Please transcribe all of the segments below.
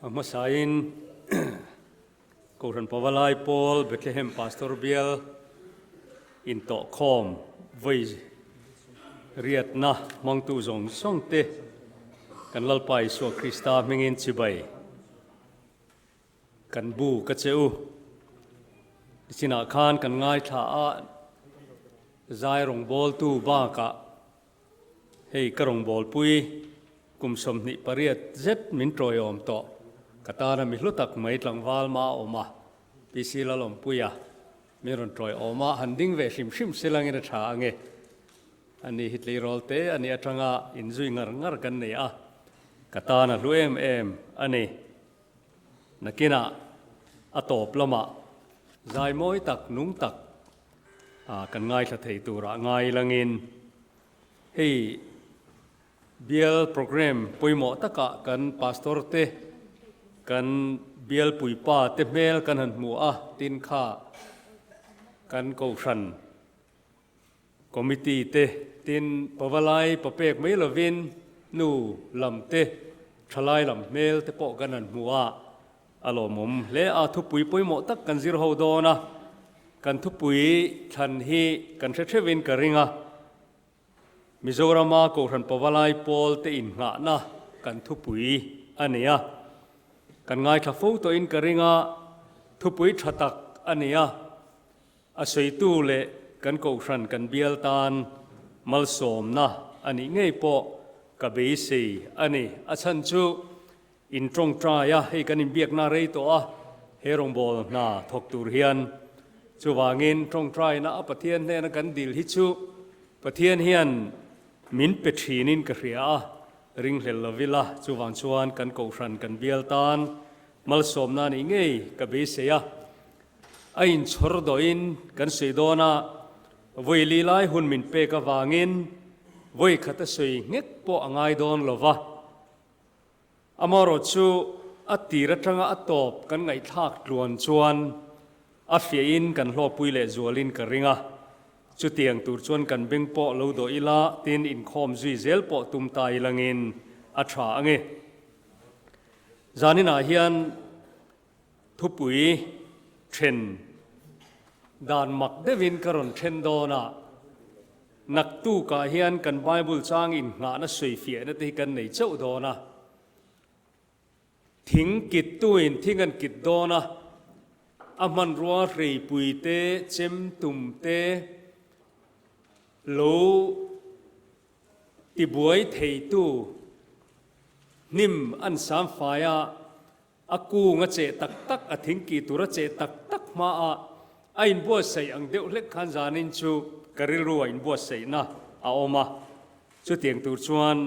A hmasain Kohhran Pavalai Pawl Bethlehem Pastor Bial intawhkhawm vawi riatna hmangtu zawng zawng te kan Lalpa Isua Krista hmingin chibai kan bu ka che u. Nichinah khan kan ngaithla a, zai rawngbawltu bakah Hei ka rawngbawlpui kum 28 zet min tawiawm tawh, ka tana mi hlu tak mai tlangval ma a awm a, PC Lalawmpuia min rawn tawiawm a, han ding ve hrim hrim se langin a tha ange. Ani hi tleirawl te a nih atanga inzui ngar ngar kan nei a, ka tana hlu em em a ni. Nakinah a tawp lamah zai mawi tak nung tak kan ngaithla thei turah ngai langin hei bial program pawimawh takah kan pastor te kan bial puipa te hmel kan han hmu a tin kha kan kohhran committee te tin pavalai papek mai lovin nu lam te thalai lam hmel te pawh kan han hmu a. A lawmawm hle a, thupui pawimawh tak kan zir ho dawn a, kan thupui thlan hi kan hre theuhin ka ring a, Mizorama Kohhran Pavalai Pawl te innghahna kan thupui a ni a, kan ngaithla fo tawhin ka ring a, thupui tha tak a ni a, a sawitu leh kan Kohhran kan bial tan malsawmna a nih ngei pawh ka beisei a ni. A chhan chu In tawngtai a, hei kan inbiakna rei tawh a, he rawngbâwl hna thawk tur hian. Chuvangin tawngtaina a Pathian hnena kan dil hi chu Pathian hian min pe thinin ka hria a, ringhlel lo ila, chuvang chuan kan kohhran kan bial tan malsawmna nih ngei ka beisei a. A inchhawr dawhin kan sawi dawn a, vawi li lai hun min pek avangin vawi khat a sawi nghek pawh a ngai dawn lo va. Amaherawh chu a tir atanga a tawp kan ngaihthlak tluan chuan a fiahin kan hlawpui leh zualin ka ring a, chutiang tur chuan kan beng pawh lo dawh ila tin inkhawm zui zel pawh tum ta ilangin a tha ange. Zaninah hian thupui then dan mak deuhin ka rawn then dawn a, Naktukah hian kan Bible chang inngahna sawifiahna te hi kan nei chauh dawn a. Thing kittuin thing an kit dawn a, a hmanrua hreipui te, chem tum te lo tibuai theitu hnim an sam fai a, A kung a cheh tak tak, a thingkih tur a cheh tak tak hmaah a inbuatsaih ang deuh hlek khan zanin chu ka rilru a inbuatsaihna a awm a, chutiang tur chuan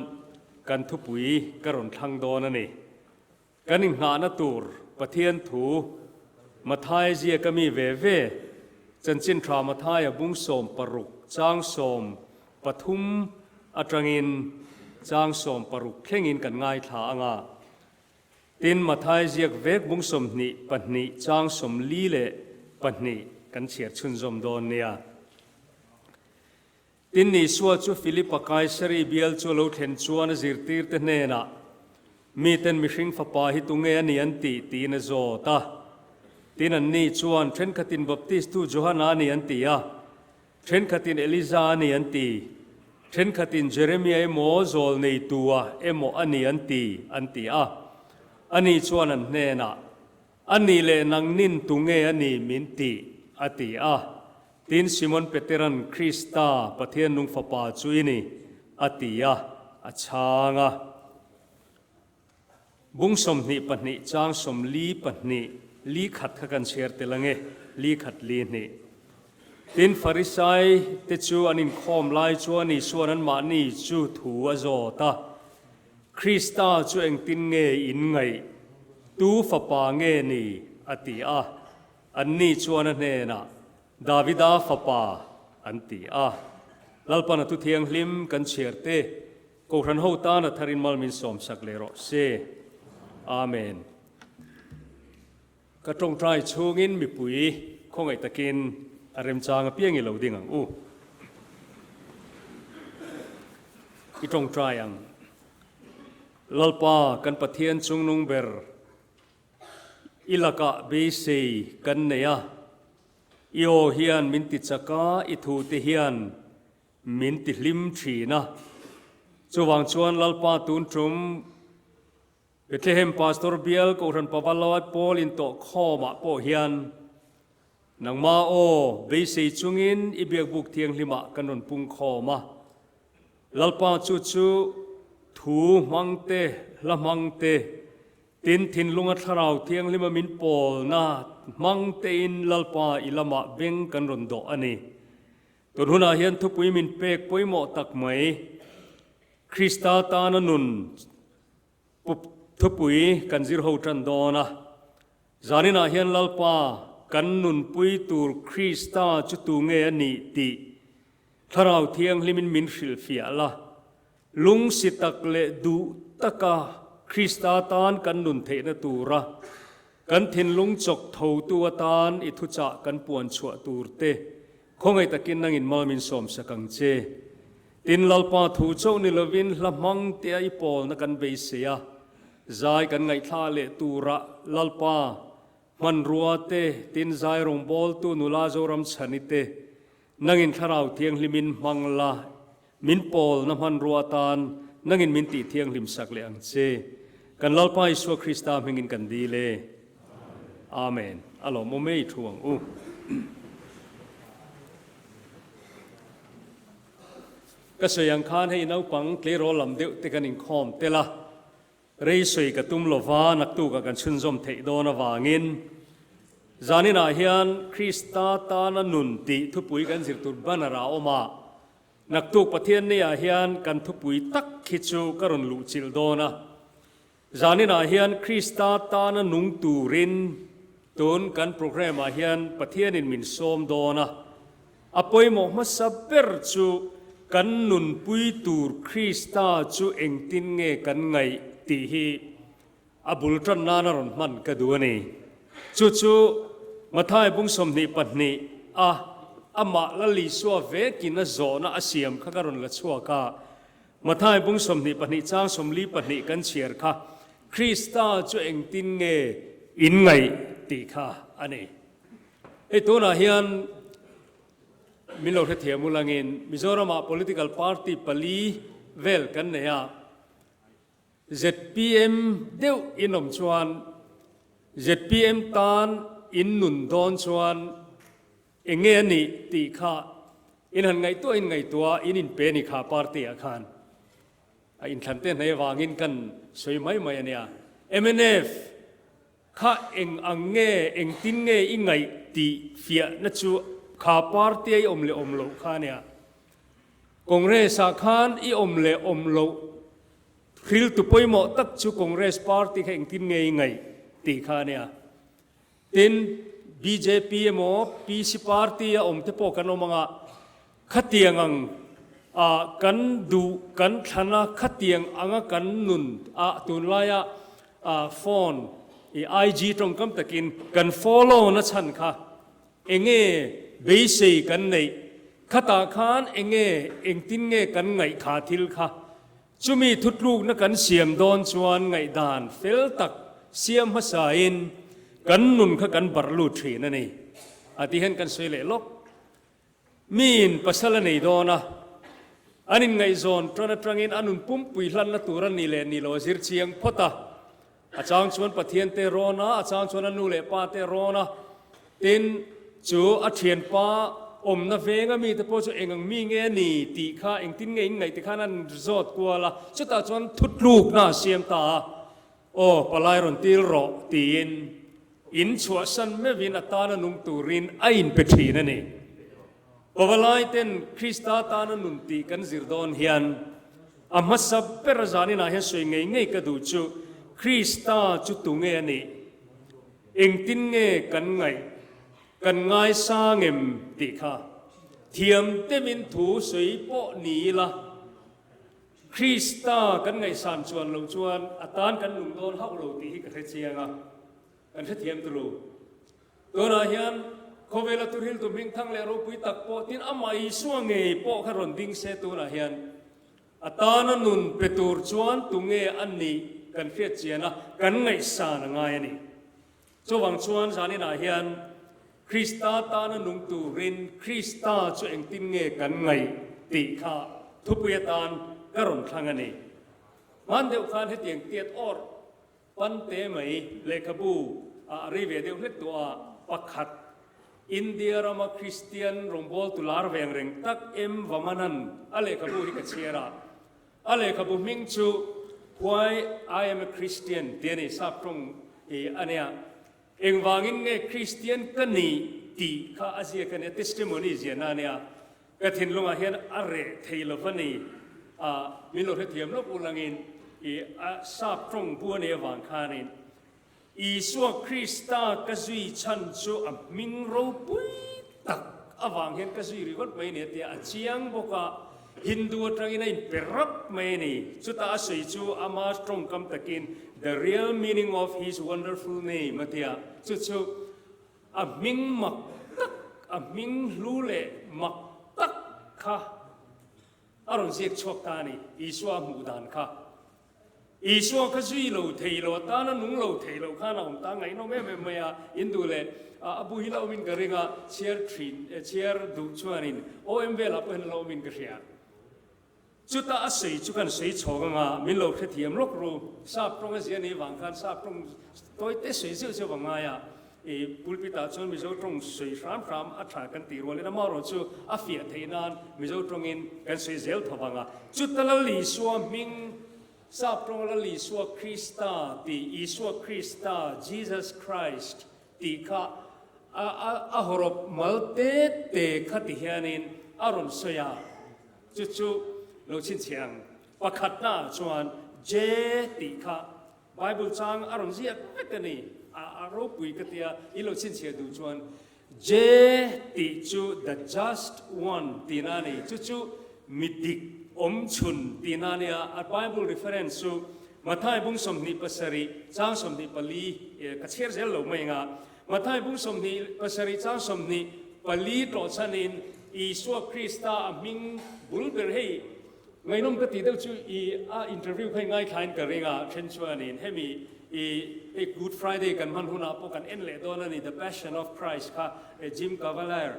kan thupui ka rawn thlang dawn a ni. Kan inngahna tur Pathian thu Mathai ziaka mi ve ve, Chanchin Tha Mathaia bung 16 chang 13 atangin chang 16 thlengin kan ngaithla ang a. Tin, Mathai ziak vek bung 22 chang 42 kan chhiar chhunzawm dawn nia. Tin, Isua chu Filipa Kaisari bial chu a lo thlen chuan a zirtirte hnenah, Miten mihring fapa hi tunge a ni an tih? tiin a zawt a. Tin, anni chuan, Thenkhatin Baptistu Johana a ni an ti a. Thenkhatin Eliza a ni an ti, thenkhatin Jeremia emaw zawl neitua emaw a ni an ti, an ti a. Ani chuan an hnenah, A nih leh nangnin tunge a ni min ti? a ti a. Tin, Simon Peteran, Krista, Pathian nung Fapa chu i ni, a ti a, a chhang a. Bung 22 chang 42 li khat kha kan chhiar tel ange, li khat li hnih. Tin, Farisai te chu an inkhawm lai chuan Isua'n anmahni chu thu a zawt a, Krista chu engtin nge in ngaih? Tu fapa nge ni? a ti a. Anni chuan a hnenah, Davida fapa, an ti a. Lalpan a thuthianghlim kan chhiar te. Kohhran ho tan a tharin mal min sawmsak leh rawh se. Amen. Ka tawngtai chhungin mipui khawngaih takin a remchang apiang i lo ding ang u. I tawngtai ang. Lalpa kan Pathian chungnung ber. I lakah beisei kan nei a, i aw hian min ti chak a, i thute hian min ti hlim thin a. Chuvang chuan Lalpa tun tum Bethlehem Pastor Bial Kohhran Pavalai Pawl intawh khawmah pawh hian nangmah aw beisei chungin i biakbuk thianghlimah kan rawn pung khawm a. Lalpa chu chu thu hmang te, hla hmang te, Tin, thinlunga Thlarau Thianghlima min pawlna hmang tein Lalpa i lamah beng kan rawn dawh a ni. Tun hunah hian thupui min pek pawimawh tak mai, Krista tana nun thupui kan zir ho tan dawn a. Zaninah hian Lalpa kan nunpui tur Krista chu tu nge a nih tih Thlarau Thianghlimin min hrilhfiah la. Lungsi tak leh duh taka Krista tan kan nun theihna tura kan thinlung chawk thotu atan i thuchah kan puan chhuah tur te khawngaih takin nangin mal min sawmsak ang che. Tin, Lalpa thu chauh ni lovin hla hmang tea i pawlna kan beisei a, zai kan ngaihthla leh tura Lalpa hmanrua te, tin zai rawngbawltu nula Zoram Chhani te nangin Thlarau Thianghlimin hmang la Min pawlna hmanrua atan nangin min tih thianghlim sak leh ang che. Kan Lalpa Isua Krista hmingin kan dil e. Amen. A lawmawm e i thu ang u. Ka sawi ang khan hei naupang tleirawl lam deuh te kan inkhawm tel a. Rei sawi ka tum lova naktukah kan chhunzawm theih dawn avangin zaninah hian Krista tana nun tih thupui kan zir tur banner ah a awm a. Naktuk Pathian neiah hian kan thupui tak hi chu ka rawn luhchilh dawn a. Zaninah hian Krista tana nung turin tun kan programme ah hian Pathianin min sawm dawn a. A pawimawh hmasa ber chu kan nunpui tur Krista chu engtin nge kan ngaih tih hi a bul tan nana rawn hman ka duh a ni. Chu chu Mathai bung 22 a amah Lal Isua vekin a zawhna a siam kha ka rawn la chhuak a. Mathai bung 22 chang 42 kan chhiar kha Krista chu engtin nge in ngaih tih kha a ni. Hei tunah hian min lo hrethiam ulangin Mizoramah political party pali vel kan nei a. Zpm deuh in awm chuan zpm tan in nun dawn chuan eng nge a nih tih kha in han ngaihtuah in ngaihtuah in inpe ni kha party ah khan a inthlan te hnei avangin kan sawi mai mai a nia. Mnf kha eng ang nge engtin nge i ngaih tih fiahna chu kha party a i awm leh awm loh kha a nia. Congress ah khan i awm leh awm loh hriltu pawimawh tak chu Congress party kha engtin nge i ngaih tih kha a nia. Tin, bjp emaw PC party a awm te pawh kan awm anga khatiang ang ah kan duh kan thlan a khatiang anga kan nun ah tunlaia ah phone i IG tawngkam takin kan follow na chhan kha Enge beisei kan neih? Khatah khan enge engtin nge kan ngaih kha thil kha? Chumi thutlukna kan siam dawn chuan ngaihdan fel tak siam hmasain kan nun kha kan barh lut thin a ni. A ti hian kan sawi leh lawk. Miin pasal a nei dawn a, an inngaihzawn tan atangin a nun pumpui hlanna tur a ni leh ni lo a zir chiang phawt a. A chang chuan Pathian te rawn a, a chang chuan a nu leh pa te rawn a. Tin, chu a thianpa awmna venga mite pawh chu eng ang mi nge a ni tih kha engtin nge in ngaih ti khan an zawt kual a. Chutah chuan thutlukna a siam ta a, Aw, palai rawn til rawh tiin in chhuahsan meuhin a tana nung turin a inpe thin a ni. Pavalai ten Krista tana nun tih kan zir dawn hian A hmasa ber a zaninah hian sawi ngei ngei ka duh chu Krista chu tu nge a nih? Engtin nge kan ngaih, kan ngaisang em tih kha thiam deuhin thu sawi pawh ni ila Krista kan ngaihsan chuan lo chuan a tan kan nung dawn hauh lo tih hi ka hre chiang a, kan hrethiam turu. Tunah hian khawvela thuhriltu hmingthang leh ropui tak pawh tin amah Isua ngei pawh kha rawn ding se tunah hian a tana nun pe tur chuan tunge a nih kan hriat chian a, kan ngaihsan a ngai a ni. Chuvang chuan zaninah hian Krista tana nung turin Krista chu engtin nge kan ngaih tih kha thupui atan ka rawn thlang a ni. Hman deuh khan hetiang tiat awrh pan te mai lehkhabu a rei ve deuh hlek tawh a, pakhat India rama Kristian rawngbawltu lar veng reng tak M. Vamanan a lehkhabu hi ka chhiar a, A lehkhabu hming chu Why I Am a Christian tih a ni, sap tawng i a nia. Engvangin nge Kristian ka ni tih kha a ziak a nia, testimony ziahna a nia. Ka thinlungah hian a reh thei lo va ni. A, min lo hrethiam lawk ulangin i a sap tawng bu a nih avang khanin Isua Krista ka zui chhan chu a hming ropui tak avang hian ka zui ringawt mai a ni a tia, a chiang bawk a, Hindu atangin a inpe rap mai a ni. Chutah a sawi chu ama tawngkam takin The real meaning of his wonderful name a tia, chu chu a hming mak tak, a hming hlu leh mak tak kha a rawn ziak chhuak ta a ni, Isua hmuh dan kha. Isua kha zui lo thei lo, atana nung lo thei lo khan a awm ta ngaihnawm em em mai a, in duh leh a bu hi la awmin ka ring a, chhiar thin, chhiar duh chuanin OM velah pawh hian a la awmin ka hria. Chuta a sawi chu kan sawi chhawk anga min lo hrethiam lawk ru, sap tawng a zia nih vang khan sap tawng tawi te sawi zeuh zeuh a ngai a, i pulpit ah chuan Mizo tawng sawi hram hram a tha kan tih rualin amaherawh chu a fiah theih nan Mizo tawngin kan sawi zel tho vang a. Chuta Lal Isua hming, Sap tawng Lal Isua Krista tih, Isua Krista, Jesus Christ, tih kha a a a hawrawp mal te te kha ti hianin a rawn sawi a, chu chu lo chhinchhiah ang. Pakhatnaah chuan J tih kha Bible chang a rawn ziak vek a ni. A ropui ka tia, i lo chhinchhiah duh chuan J tih chu the just one tihna a ni. Chu chu mi dik awm chhun tihna a nia. A Bible reference chu Mathai bung 27 chang 24, ka chhiar zel lo mai anga, Mathai bung 27 chang 24 tlawhchhanin Isua Krista a hming bul ber hei Ngaihnawm ka tih deuh chu i a interview kha i ngaithlain ka ring a, then chuanin hemi i hei Good Friday kan hman hunah pawh kan en leh dawn a ni, The Passion of Christ kha Jim Cavalier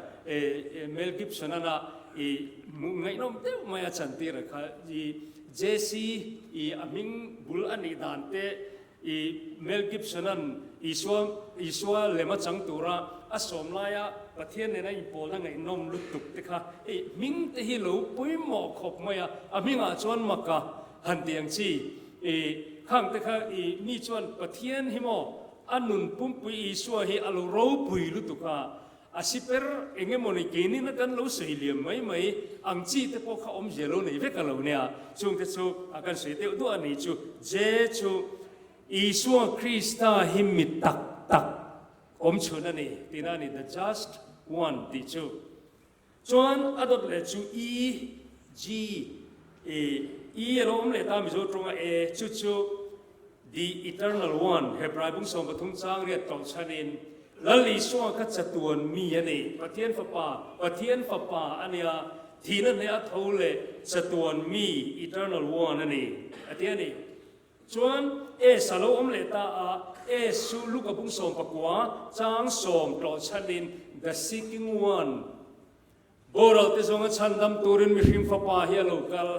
Mel Gibson ana i ngaihnawm deuh mai a chantir a kha i JC i a hming bul a nih dan te I Mel Gibson-a'n Isua Isua lem a chang tura a sawm laia Pathian nena inpawlna ngaihnawm lutuk te kha hei hming te hi lo pawimawh khawp mai a, a hmingah chuan maka han ti ang chi. I khang te kha i mi chuan Pathian hi maw a nun pumpui Isua hi a lo ropui lutuk a, A siper eng emaw ni keinin a kan lo sawi liam mai mai ang chi te pawh kha awmzia lo nei vek a lo nia. Chungte chu a kan sawi deuh duah a ni chu. Je chu Isua Krista hi mi tak tak awm chhun a ni tihna a ni, the just one tih chu. Chuan a dawt leh chu E, G, E, E a lo awm leh ta Mizo tawnga E chu chu The Eternal One, Hebrai bung 13 chang riat tawh chhanin, Lal Isua kha chatuan mi a ni, Pathian Fapa, Pathian Fapa a nia, thihna hneh a tho leh chatuan mi, Eternal One, a ni, a ti a ni. Chuan S a lo awm leh ta a, S chu Luka bung 19 chang sawm tlawh chhanin, The Seeking One, Boral te zawnga chhandam turin mihring fapa hi a lo kal.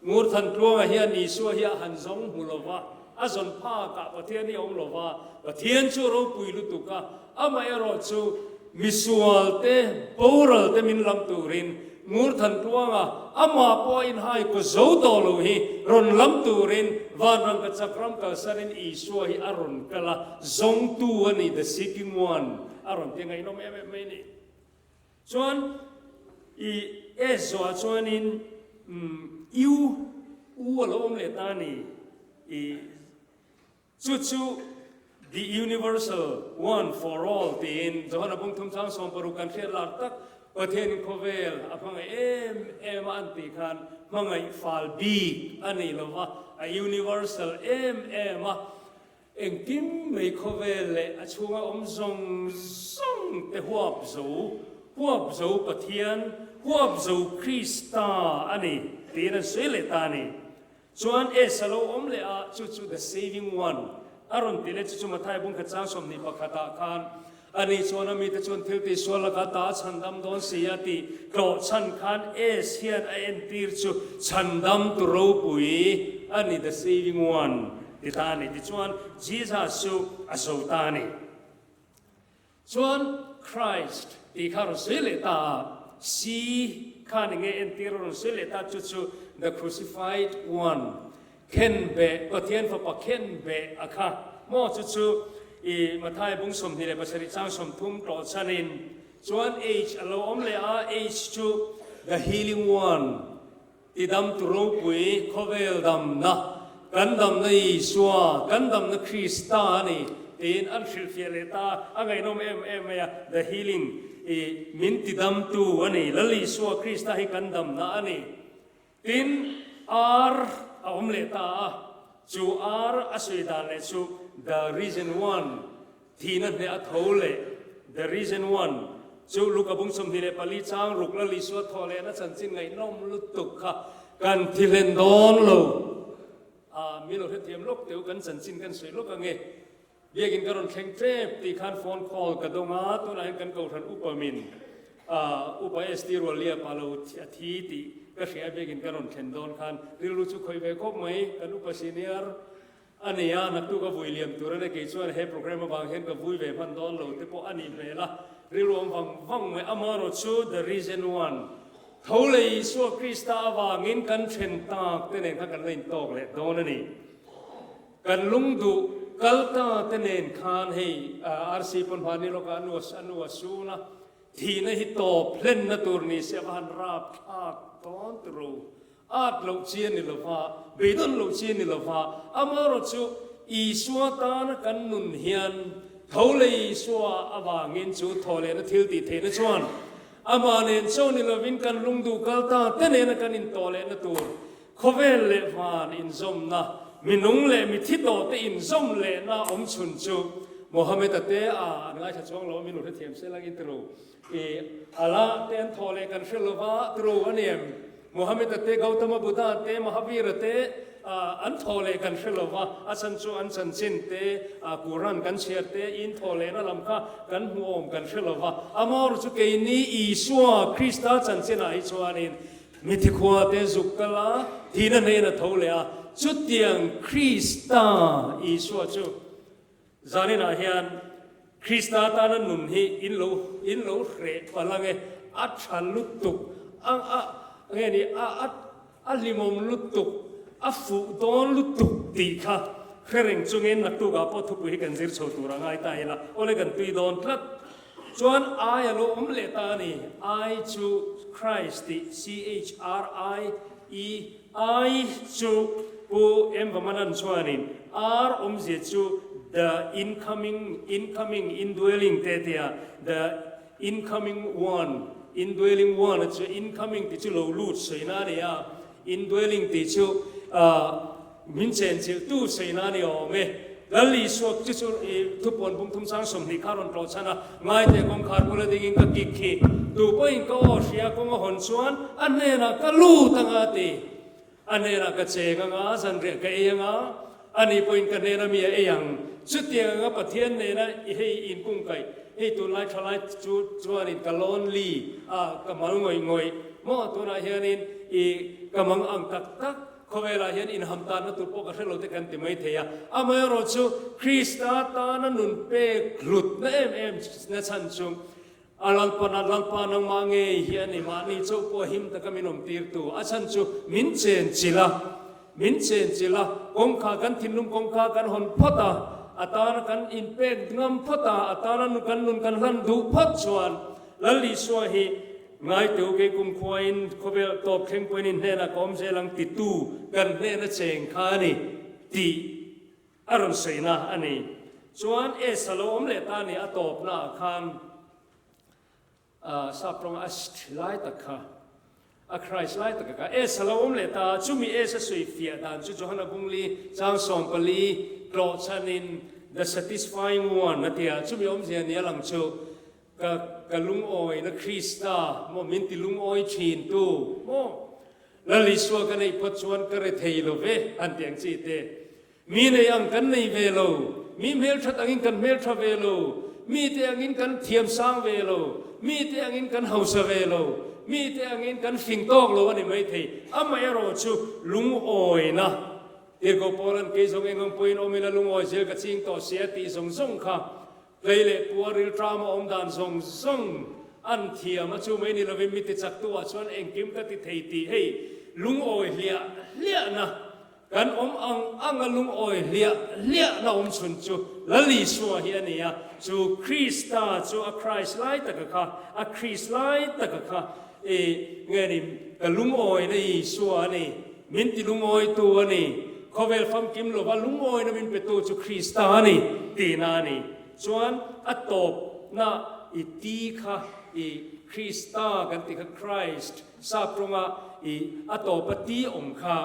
Ngur Thantluanga hian Isua hi a han zawng hmu lo va, a zawn phakah Pathian hi a awm lo va, Pathian chu a ropui lutuk a, amaherawh chu misual te, boral te min lam turin Ngur Thantluanga amah pawh a inhai kaw zo tawh lo hi rawn lam turin vanrang ka chak ram kalsanin Isua hi a rawn kal a, zawngtu a ni, the seeking one, a rawn ti ngaihnawm em em mai a ni. Chuan i S zawhah chuanin U, U a lo awm leh ta a ni. I chu chu The Universal One for All tiin Johana bung thum chang 60 kan hriat lar tak Pathianin khawvel a hmangaih em em a an tih khan hmangaih fal bik a nei lo va, a universal em em a. Engtin mai khawvel leh a chhunga awm zawng zawng te huap zo, huap zo Pathian, huap zo Krista a ni tiin an sawi leh ta a ni. Chuan S a lo awm leh a, chu chu the saving one. A rawn ti leh chu chu Mathai bungkhat chang 21 ah khan ani chuan a mite chuan thil tihsual laka ta a chhandam dawn si a tih tlawh chhan khan S hian a entir chu chhandam tu ropui a ni, the saving one, ti ta a ni. Tichuan Jesus chu a zo ta a ni. Chuan Christ tih kha a rawn sawi leh ta a, C khan enge entir a rawn sawi leh ta chu chu the crucified one, khenbeh, Pathian fapa khenbeh a kha maw chu chu i Mathai bung 27 chang 30 tlawh chhanin chuan H a lo awm leh a, H chu the healing one, I dam tu ropui khawvel damna, kan damna Isua, kan damna Krista a ni tiin an hrilhfiah leh ta a, a ngaihnawm em em mai a, the healing i min ti damtu a ni, Lal Isua Krista hi kan damna a ni. Tin, R a awm leh ta a, chu R a sawi dan leh chu the risen one, Thihna hneh a tho leh, The Risen One, chu Luka bung 24 chang ruk Lal Isua thawh lehna chanchin ngaihnawm lutuk kha kan thi hlen dawn lo. A, mi lo hrethiam lawk teu kan chanchin kan sawi lawk ange. Biakin ka rawn thleng tep tih khan phone call ka dawng a, tunah hian kan kohhran upa min, a, upa ST Rualia pa lo a thi tih ka hria a, biakin ka rawn thlen dawn khan rilru chu khawih ve khawp mai, kan upa senior A ni a, naktuk a vui liam tur a ni. Kei chuan he programme avang hian ka vui ve hman dawn lo te pawh a nih hmel a, rilru awm vang vang mai. Amaherawh chu the reason one, tho leh Isua Krista avangin kan then tak te nen khan kan la intawk leh dawn a ni. Kan lungduh kal ta te nen khan hei RC pawn hmani lawkah a nu a nu a sun a, thihna hi tawp hlenna tur ni se a va han rapthlak dawn turu. At loh chi a ni lo va, beidawn loh chi a ni lo va, amaherawh chu Isua tana kan nun hian tho leh Isua avangin chu thaw lehna thil tih theihna chuan amah nen cho ni lovin kan lungduh kal ta te nena kan intawh lehna tur khawvel leh van inzawmna, minung leh mithi tawh te inzawm lehna awm chhun chu Mohammed-a te a an ngaithla chuang lo a, min lo hrethiam sel angin ti ru. I Allah te an thawh leh kan hre lo va, turu a ni em? Muhammad-a te, Gautama Buddha te, Mahavira te an thawh leh kan hre lo va, a chhan chu an chanchin te, Quran kan chhiar te, in thawh lehna lam kha kan hmu awm kan hre lo va. Amaherawhchu chu keini Isua Krista chanchinah hi chuanin mithi khua te zuk kal a, thihna hnena tho leh a, chutiang Krista Isua chu Zaninah hian Krista tana nun hi in lo in lo hreh palh ange, a tha lutuk, a a nge ni a a a hlimawm lutuk, a fuh dawn lutuk tih kha hre reng chungin naktukah pawh thupui hi kan zir chho tur a ngai ta ila, awle kan tui dawn tlat. Chuan I a lo awm leh ta a ni, I chu Christ tih C-H-R-I-E I chu Pu M. Vamanan chuanin R awmzia chu the incoming, incoming, indwelling te tia the incoming one, indwelling one a chu incoming tih chu lo lut sawi na a ni a, indwelling tih chu min chenchilhtu sawi na a ni awm e. Lal Isua chu chu i thupuan bung thum sang 20 kha rawn tlawh chhan a, Ngaite kawngkhar bula dingin ka kik khi, tu pawhin ka aw hria kawng a hawn chuan a hnenah ka lut anga a ti. A hnenah ka cheng anga, zanriah ka ei anga, ani pawhin ka hnena mi a ei ang. Chutiang anga Pathian nena i hei inkungkaih, hei tunlai thalai chu chuanin ka lonely a, ka mal ngawih ngawih maw tunah hianin i ka mang ang tak tak. Khawvelah hian inham tanna tur pawh ka hre lo te kan ti mai thei a, amaherawh chu Krista tana nun pek hlutna em em na chhan chu a Lalpana Lalpa nangmah ngei hi a ni, mahni chauh pawh him taka min awm tirtu, a chhan chu min chen chilh a, min chen chilh a, kawngkhar kan thinlung kawngkhar kan hawn phawt a, a tana kan inpek ngam phawt a, a tana kan nun kan hlan duh phawt chuan Lal Isua hi Ngaiteu kei kum khuain khawvel tawp thleng pawhin in hnenah ka awm zel ang titu kan hnena cheng kha a ni tih a rawn sawina a ni. Chuan S a lo awm leh ta a ni a tawpna ah khan sap tawnga a st lai tak kha a Christ lai tak kha S a lo awm leh ta a, chumi S a sawi fiah dan chu Johana Bungli chang 14 tlawh chhanin the satisfying one a ti a, chumi awmzia ni a lang chu Ka ka lungawina Krista maw min ti lungawi thin tu maw? Lal Isua ka neih phawt chuan ka re thei lo ve han ti ang chi te. Mi nei ang kan nei ve lo. Mi hmelthat angin kan hmeltha ve lo, mite angin kan thiam sang ve lo, mite angin kan hausa ve lo, mite angin kan fing tawk lo a ni maithei. Amaherawh chu lungawina Tirhkoh Paula'n kei zawng eng ang pawhin awm ila lungawi zel ka ching tawh si a tih zawng zawng kha tlei leh puar rilṭama awm dan zawng zawng an thiam a chu mai ni lovin mi tichaktu ah chuan engkim ka ti thei tih hei lungawi hliah hliahna kan awm ang anga lungawi hliah hliahna awm chhun chu Lal Isua hi a ni a, chu Krista chu a Christ lai taka kha a Christ lai taka kha i nge ni ka lungawina Isua a ni. Min ti lungawitu a ni. Khawvel famkim lova lungawina min petu chu Krista a ni tihna a ni. Chuan a tawpna i ti kha i Krista kan tih kha Christ sap tawnga i a tawpa ti awm kha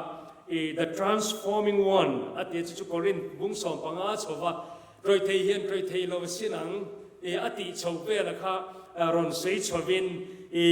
i the transforming one a tia chu chu Korinth bung 15 chhova tawithei hian tawithei lo sin ang i a tih chho vela kha rawn sawi chhovin i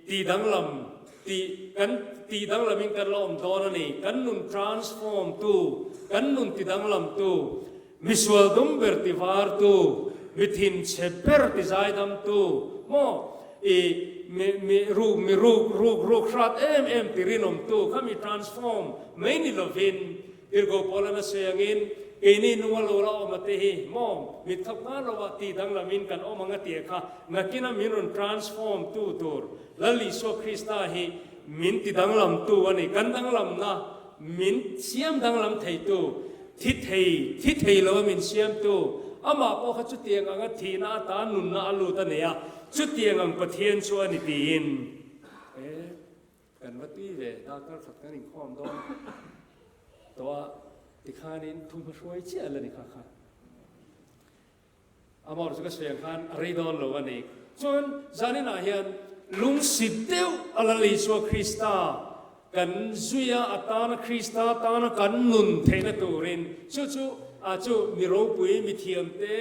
tihdanglam Tih kan tih danglamin kan la awm dawn a ni. Kan nun transform tu, kan nun ti danglam tu, mi sual dum ber ti var tu, mi thin chhe ber ti zaidam tu, maw i mi mi ruk mi ruk ruk ruk hrat em em ti rinawm tu kha mi transform mai ni lovin Tirhkoh Paula na sawi angin, Keini nunga lo la awm a te hi maw mit thawk nghal lo ah tih danglamin kan awm ang a tih kha nakina min rawn transform tu tur Lal Isua Krista hi min ti danglamtu a ni. Kan danglamna min siam danglam theitu, thi thei, thi thei lo a min siamtu, amah pawh kha chutiang anga thihna atan nunna a lut a nei a, chutiang ang Pathian chu a ni tiin. Kan va tui ve, darkar khat kan inkhawm dawn tawh a, tikhanin thu hmahruai chiah la ni kha kha. Amor chu ka sawi ang khan a rei dawn lo a ni. Chuan zaninah hian lungsit deuh a Lal Isua Krista kan zui a, a tana Krista tana kan nun theihna turin chu chu a chu mi ropui mi thiamte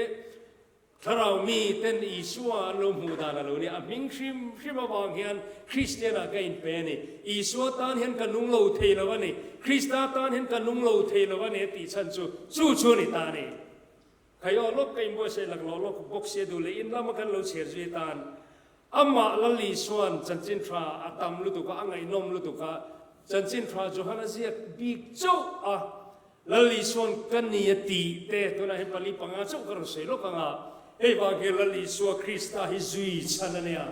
Thlarau mi ten Isua an lo hmuh dan a lo ni. A hming hrim hrim avang hian Kristian ah ka inpe a ni. Isua tan hian ka nung lo thei lo a ni. Krista tan hian ka nung lo thei lo a ni a tih chhan chu chu chu a ni ta a ni. Khai aw lawk ka inbuatsaih laklawh lawk bawk sia duh leh in lama kan lo chhiar zui atan amah Lal Isua'n chanchin tha a tam lutuk a, a ngaihnawm lutuk a, chanchin tha Johana ziak bik chauh a Lal Isua'n ka ni a tih te, tunah hian pali panga chauh ka rawn sawi lawk ang a, hei vang hian Lal Isua Krista hi zui chhan a nia.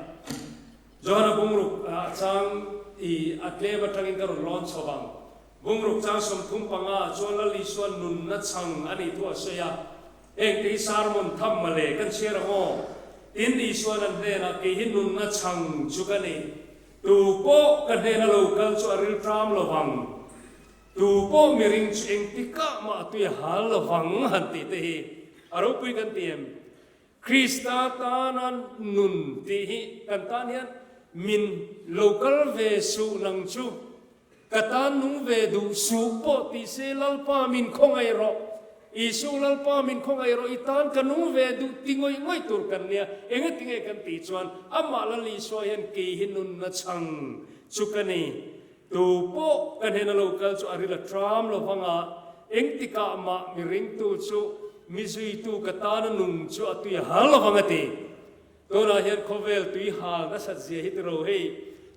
Johana bungruk a chang i a tlem atangin ka rawn lawn chho vang. Bungruk chang 35 ah chuan Lal Isua'n nunna chhang a nih thu a sawi a, heng te hi sermon tham male kan chhiar ang aw. Tin, Isua'n an hnenah kei hi nunna chhang chu ka ni, tu pawh ka hnena lo kal chu a rilṭam lo vang. Tu pawh miring chu engtikah mah tui a hal lo vang han tih te hi a ropui kan ti em? Krista tana nun tih hi kan tan hian min lo kal ve suh nang chu, ka tan nung ve duh suh pawh ti se Lalpa min khawngaih rawh, Isu Lalpa min khawngaih rawh i tan ka nung ve duh ti ngawih ngawih tur kan nia, engatinge kan tih chuan amah Lal Isua hian kei hi nunna chhang chu ka ni. Tu pawh ka hnena lo kal chu a ril a tram lo vang a, engtikah mah mi ringtu chu mi zuitu ka tana nung chu a tui a hal lo vang a ti. Tunah hian khawvel tui hal nasat zia hi tiro hei,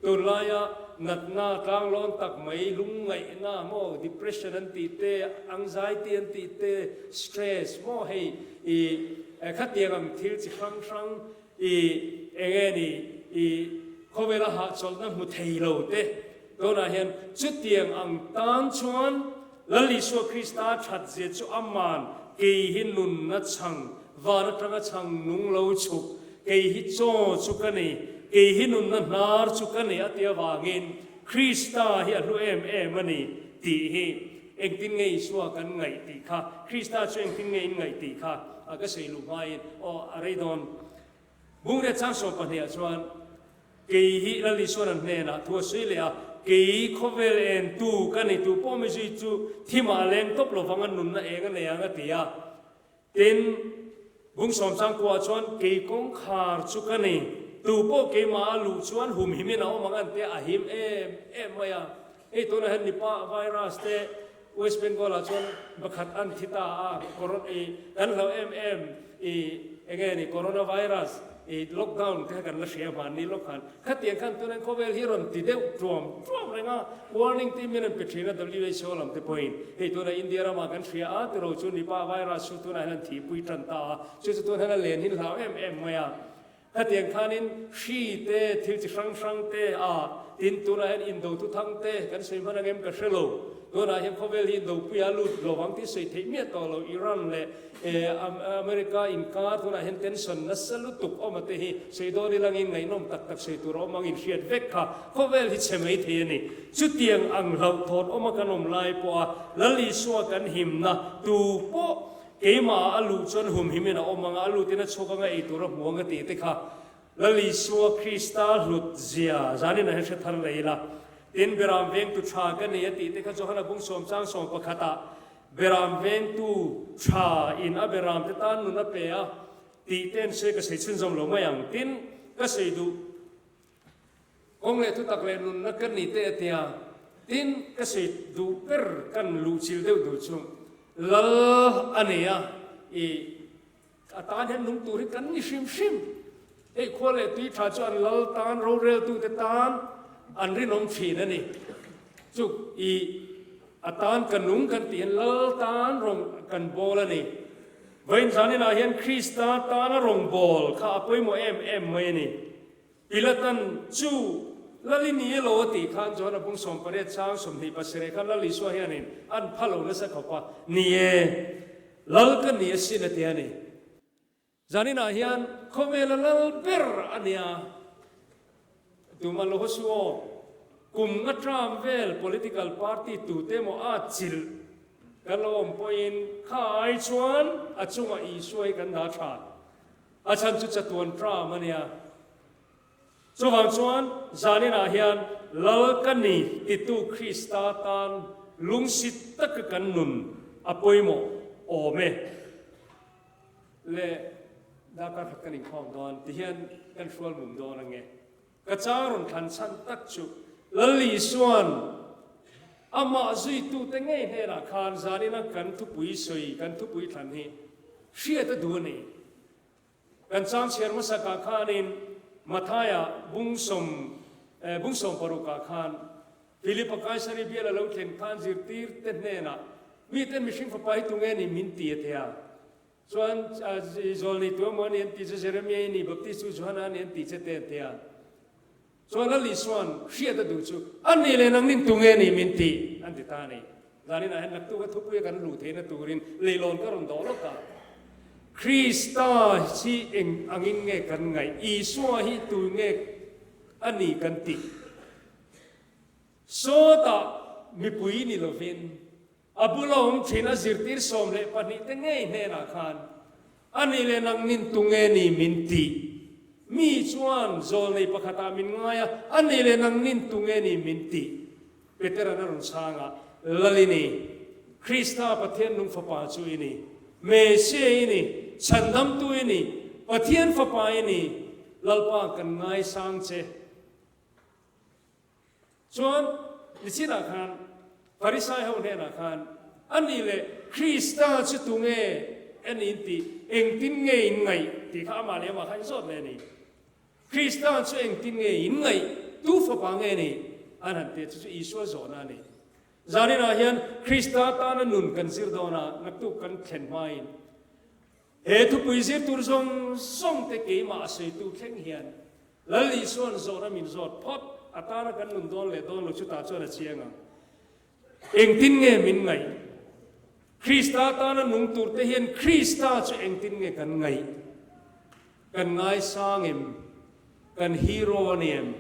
tunlaia natna tlanglawn tak mai lungngaihna maw depression an tih te, anxiety an tih te, stress maw hei i khatiang ang thil chi hrang hrang I enge ni i khawvela hahchawlhna hmu thei lo te tunah hian chutiang ang tan chuan Lal Isua Krista that zia chu aman kei hi nunna chhang van atanga chhang nung lo chhuk kei hi chaw chu ka nei kei hi nunna hnar chu ka nei a ti avangin Krista hi a hlu em em a ni tih hi engtin nge Isua kan ngaih tih kha, Krista chu engtin nge in ngaih tih kha a ka sawi luh hmain aw a rei dawn. Bungreh chang 12 ah chuan kei hi Lal Isuan an hnenah thu a sawi leh a, kei khawvel entu ka ni tu pawh mi zui chu thimah a leng tawp lovang a nunna eng a nei ang a ti a. Tin, bung sawmsang kuah chuan kei kawngkhar chu ka ni, tu pawh keimah a luh chuan humhimin a awm ang an tia a him em em mai a. Hei tunah hian Nipah virus te. West Bengal ah chuan pakhat an thi ta a, corona i kan hlau em em i enge ni coronavirus i lockdown te kha kan la hria hmanni lawk khan khatiang khan tunin khawvel hi rawn ti deuh tuam tuam reng a, warning te min rawn pe thin a WHO lam te pawhin hei tunah India ramah kan hria a tiro chu Nipah virus chu tunah hian an thihpui tan ta a, chu chu tun hian a len hin hlau em em mai a. Khatiang khanin hri te, thil chi hrang hrang te a tin tunah hian indo thuthang te kan sawi hman angem ka hre lo. Tunah hian khawvel hi indopuia lut lo vang tih sawi theih miah tawh lo. Iran leh America inkar tunah hian tension nasa lutuk awm a te hi sawi dawn ilangin ngaihnawm tak tak sawi tur a awm angin hriat vek kha khawvel hi chhe mai thei a ni. Chutiang ang hlauhthawn awma kan awm lai pawha Lal Isua kan himna tu pawh Keimah a luh chuan humhimin a awm ang a, a lutin a chhuak anga ei tur a hmu ang a tih te kha Lal Isua Krista hlut zia zanin ah hian hre thar leh ila. Tin, Beram vengtu tha ka nei a tih te kha Johana bung sawm chang sawm pakhatah Beram vengtu tha in a beram te tan nun a pe a tih te an sawi ka sawi chhunzawm lo mai ang. Tin, ka sawi duh. Kawng leh thutak leh nunna ka ni teh a tia, tin ka sawi duh ber kan luhchilh deuh duh chu Lal a nei a, i a tan hian nung tur hi kan ni hrim hrim. Hei khua leh tui tha chu an Lal tan roreltute tan an rinawm thin a ni. Chu i a tan ka nung kan tih hian Lal tan rawng kan bawl a ni. Vawiin zaninah hian Krista tana rawngbâwl kha a pawimawh em em mai a ni. Pilatan chu Lal i ni elo a tih khan Johana bung 18 chang 27 khan Lal Isua hianin an pha lo nasa khawp a, Ni e, Lal ka ni asin a ti a ni. Zaninah hian khawvela Lal ber a nia. Tumah lo haw suh aw. Kum nga tram vel political party tute emaw a chilh kan lo awm pawhin kha ai chuan a chungah Isua hi kan dah tha. A chhan chu chatuan tram a nia. Chuvang chuan zaninah hian Lal ka ni titu Krista tan lungsi taka kan nun a pawimawh awm e. Le darkar khat kan inkhawm dawn tihian kan hrual mum dawn ange. Ka chang rawn thlan chhan tak chu Lal Isua'n amah zuitute ngei hnenah khan zanina kan thupui sawi, kan thupui thlan hi hriat a duh a ni. Kan chang chhiar hmasakah khanin Mathaia bung sawm eh bung sawm parukah khan Philipa Kaisari bial a lo thlen khan zirtirte hnenah miten mihring fapa hi tunge ni min ti a thei a. Chuan zawl nei tu emaw a ni an tih chu Jeremia i ni, Baptist chu Johana a ni an tih che te an ti a. Chuan Lal Isua'n hriat a duh chu a ni leh nangnin tunge ni min tih an ti ta a ni. Zaninah hian naktuk a thupuia kan luh theihna turin leilawn ka rawn dawh lawk a. Krista hi eng angin nge kan ngaih? Isua hi tu nge a ni kan tih? Sawtah mipui ni lovin A bula awm thin a zirtir 12 te ngei hnenah khan, A nih leh nangnin tunge ni min tih? Mi chuan zawlnei pakhatah min ngai a, A nih leh nangnin tunge ni min tih? Petera'n a rawn chhang a, Lal i ni, Krista Pathian nung Fapa chu i ni, Mesia i ni, Chhandamtu i ni, Pathian Fapa i ni, Lalpa kan ngaisang che. Chuan nichinah khan Pharisai ho hnenah khan, A nih leh Krista chu tunge a ni in tih, engtin nge in ngaih tih kha amah leh amah kha in zawt leh a ni. Krista chu engtin nge in ngaih, tu fapa nge ni? An han ti a, chu chu Isua zawhna a ni. Zaninah hian Krista tana nun kan zir dawn a, naktuk kan thlen hmain He thupui zir tur zawng zawng te keimah a sawitu thleng hian Lal Isua'n zawhna min zawt phawt atana kan nun dawn leh dawn lo chutah chuan a chiang ang. Engtin nge min ngaih? Krista tana nung tur te hian Krista chu engtin nge kan ngaih? Kan ngaisang em? Kan hero a ni em?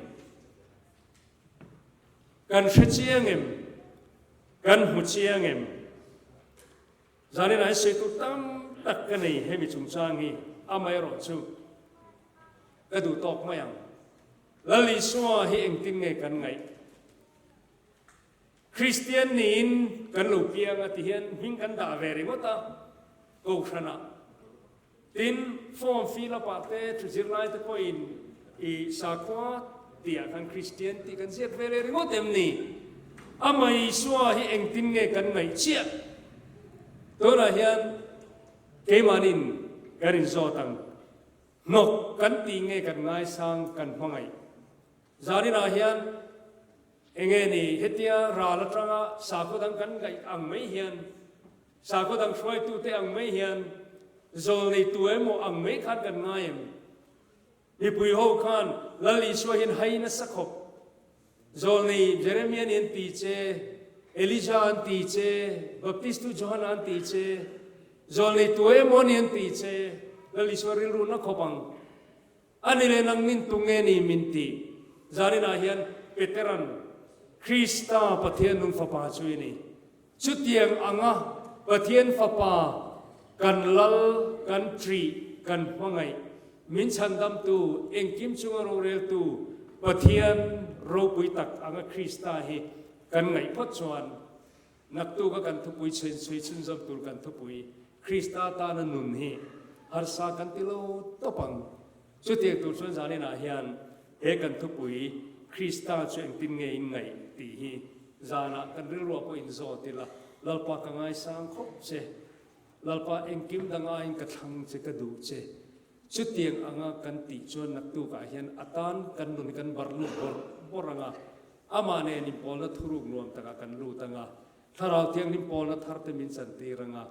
Kan hre chiang em? Kan hmu chiang em? Zanin ah hian sawi tur tam tak ka nei hemi chungchang hi amaherawh chu ka duh tawk mai ang. Lal Isua hi engtin nge kan ngaih? Kristian niin kan lo piang a ti hian hming kan dah ve ringawt a Kohhranah. Tin, form fill up ah te thu zirlai te pawhin i sakhua tih ah khan Kristian tih kan ziak ve leh ringawt em ni? Amah Isua hi engtin nge kan ngaih chiah? Tunah hian keimahnin kan inzawt ang. Hnawk kan tih nge kan ngaisang kan hmangaih? Zaninah hian enge ni hetia ral atanga sakhaw dang kan ngaih ang mai hian, sakhaw dang hruaitute ang mai hian, zawl neitu emaw ang mai khan kan ngai em? Mipui ho khan Lal Isua hian hai nasa khawp. Zawl nei Jeremia nih an ti che, Elija an ti che, Baptistu Johana an ti che, zawl nei tu emaw nih an ti che, Lal Isua rilru na khawp ang. A ni leh nang nin tu nge ni min ti? Zaninah hian Peteran Krista Pathian nung fapa chu i ni. Chutiang anga Pathian Fapa kan lal, kan ṭih, kan hmangaih, min chhandamtu, engkim chunga roreltu Pathian ropui tak anga Krista hi kan ngaih phawt chuan naktuka kan thupui chhui chhunzawm tur kan thupui Krista tana nun hi harsa kan ti lo tawp ang. Chutiang tur chuan zaninah hian he kan thupui Krista chu engtin nge in ngaih tih hi zanah kan rilruah pawh inzawt ila, Lalpa ka ngaisang khawp che, Lalpa engkim dang aiin ka thlang che, ka duh che. Chutiang anga kan tih chuan naktukah hian a tan kan nun hi kan bar lut bawrh bawrh ang a, amah nen inpawlna thuruk nuam takah kan lut ang a, Thlarau Thianghlim pawlna thar te min chantir ang a,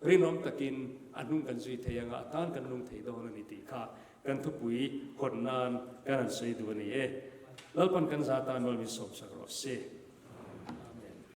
rinawm takin a hnung kan zui thei ang a, a tan kan nung thei dawn a ni tih kha kan thupui hawn nan kan han sawi duh a ni e. Lalpan kan za tan rual min sawmsak rawh se.